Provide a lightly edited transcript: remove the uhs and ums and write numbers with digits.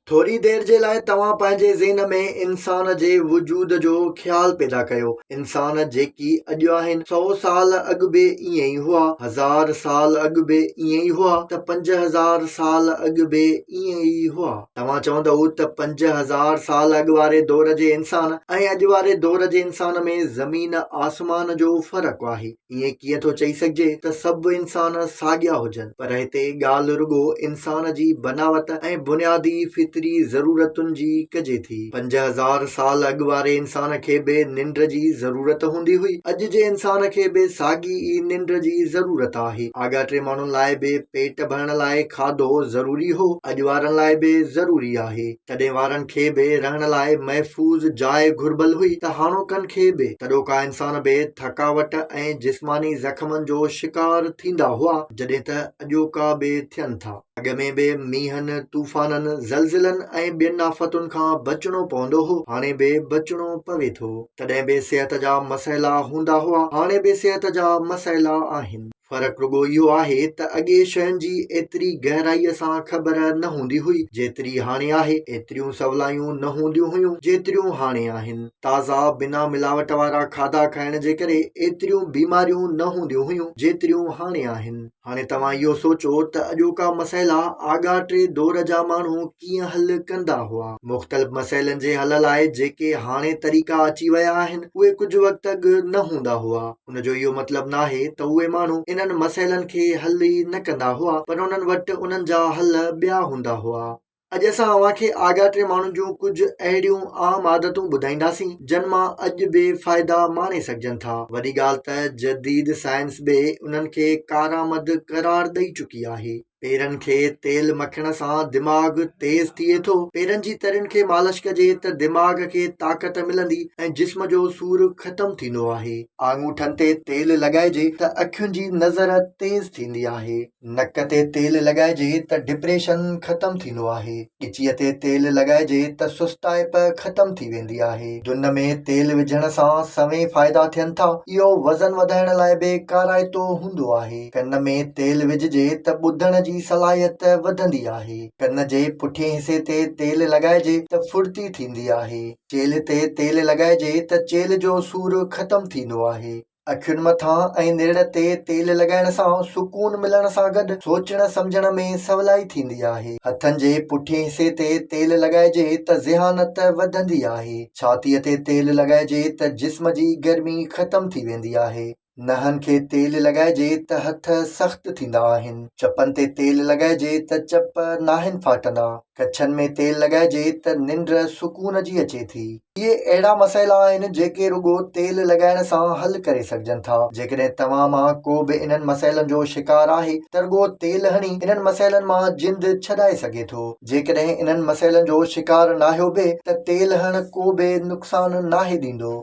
ٿوري دير جي لاء توهان پنهنجي ذهن ۾ انسان جي وجود جو خيال پيدا ڪيو. انسان جيڪي اڄ آهن، سئو سال اڳ به ائين ئي هئا، هزار سال اڳ به ائين ئي هئا ته 5000 سال اڳ به ائين ئي هئا. توهان چوندؤ ته 5000 سال اڳ واري دور جي انسان ۽ اڄ واري دور جي انسان ۾ زمين آسمان جو فرق آهي. ائين ڪيئن ٿو چئي سگهجي ته سڀ انسان ساڳيا هجن، پر هتي ڳالهه رڳو انسان جي بناوت ۽ بنيادي فطري ضرورتن جي ڪجي ٿي. 5000 سال اڳ واري انسان کي به ننڊ جي ضرورت هوندي هئي، اڄ جي انسان کي به ساڳي ئي ننڊ جي ضرورت آهي. آڳاٽي ماڻهن لاء به پيٽ ڀرڻ لاء کاڌو ضروري هو، اڄ وارن لاء به ضروري آهي. تڏهن وارن کي به رهڻ لاء محفوظ جاء گهربل هئي ته هاڻوڪن کي به. تڏوڪا انسان به ٿڪاوٽ ۽ جسماني زخمن جو شڪار ٿيندا هئا، جڏهن ته اڄوڪا به ٿين ٿا. اڳ ۾ به مينهن، طوفانن، زلزلن ۽ ٻين آفتن کان بچڻو پوندو هو، هاڻي به بچڻو پوي ٿو. تڏهن به صحت جا مسئلا هوندا هئا، هاڻي به صحت جا مسئلا آهن. فرق رڳو اهو آهي ته اڳي شين جي ايتري گهرائيء سان خبر نه هوندي هئي، جيتري هاڻي آهي. ايتريون سولايون نه هونديون هيون، جيتريون هاڻي آهن. تازا، بنا ملاوٽ وارا کاڌا کائڻ جي ڪري ايتريون بيماريون نه هونديون هيون، جيتريون هاڻي آهن. هاڻي توهان اهو سوچو ته اڄوڪا مسئلا آڳاٽي دور جا ماڻهو ڪيئن حل ڪندا هئا؟ مختلف مسئلن جي حل لاء جيڪي هاڻي طريقا اچي ويا آهن، اهي ڪجهه وقت اڳ نه هوندا هئا. ان جو اهو مطلب ناهي ته اهي ماڻهو انهن مسئلن کي حل ئي نه ڪندا هئا پر انهن وٽ انهن جا حل ٻيا هوندا هئا. اڄ اسان اوهان کي آڳاٽي ماڻهن جون ڪجهه اهڙيون عام عادتون ٻڌائينداسين جن مان اڄ به فائدا ماڻي سگهجن ٿا. وڏي ڳالهه ته جديد سائنس به انهن کي ڪارآمد قرار ڏئي چڪي آهي. پيرن کي تيل مکڻ سان دماغ تيز ٿئي ٿو. پيرن جي ترين کي مالش ڪجي ته دماغ کي طاقت ملندي ۽ جسم جو سور ختم ٿيندو آهي. آڱوٺن تي تيل لڳائجي ته اکين جي نظر تيز ٿيندي آهي. نڪ تي تيل لڳائجي ته ڊپريشن ختم ٿيندو آهي. ڳچيء تي تيل لڳائجي ته سستائپ ختم ٿي ويندي آهي. دن ۾ تيل وجهڻ سان سوين فائدا ٿين ٿا. اهو وزن وڌائڻ لاء به ڪارائتو هوندو آهي. ڪن ۾ تيل وجهجي ته ٻڌڻ جي صلاحيت وڌندي آهي. ڪن جي پٺئين حصي تي تيل لڳائجي ته ڦڙتي ٿيندي آهي. چيلهه تي تيل لڳائجي ته چيلهه جو سور ختم ٿيندو آهي. اکين مٿان ۽ نرڙ تي تيل لڳائڻ سان سڪون ملڻ سان گڏ سوچڻ سمجهڻ ۾ سولائي ٿيندي آهي. هٿن جي پٺئين حصي تي تيل لڳائجي ته ذهانت وڌندي آهي. ڇاتيء تي تيل لڳائجي ته جسم جي گرمي ختم ٿي ويندي آهي. نهن کي تيل لڳائجي ته هٿ سخت ٿيندا آهن. چپن تي تيل لڳائجي ته چپ ناهن ڦاٽندا. ڪڇن ۾ تيل لڳائجي ته ننڊ سڪون جي اچي ٿي. اهي اهڙا مسئلا آهن جيڪي رڳو تيل لڳائڻ سان حل ڪري سگهجن ٿا. جيڪڏهن توهان مان ڪو به انهن مسئلن جو شڪار آهي ته رڳو تيل هڻي انهن مسئلن مان جند ڇڏائي سگهي ٿو. جيڪڏهن انهن مسئلن جو شڪار ناهيو به ته تيل هڻ ڪو به نقصان ناهي ڏيندو.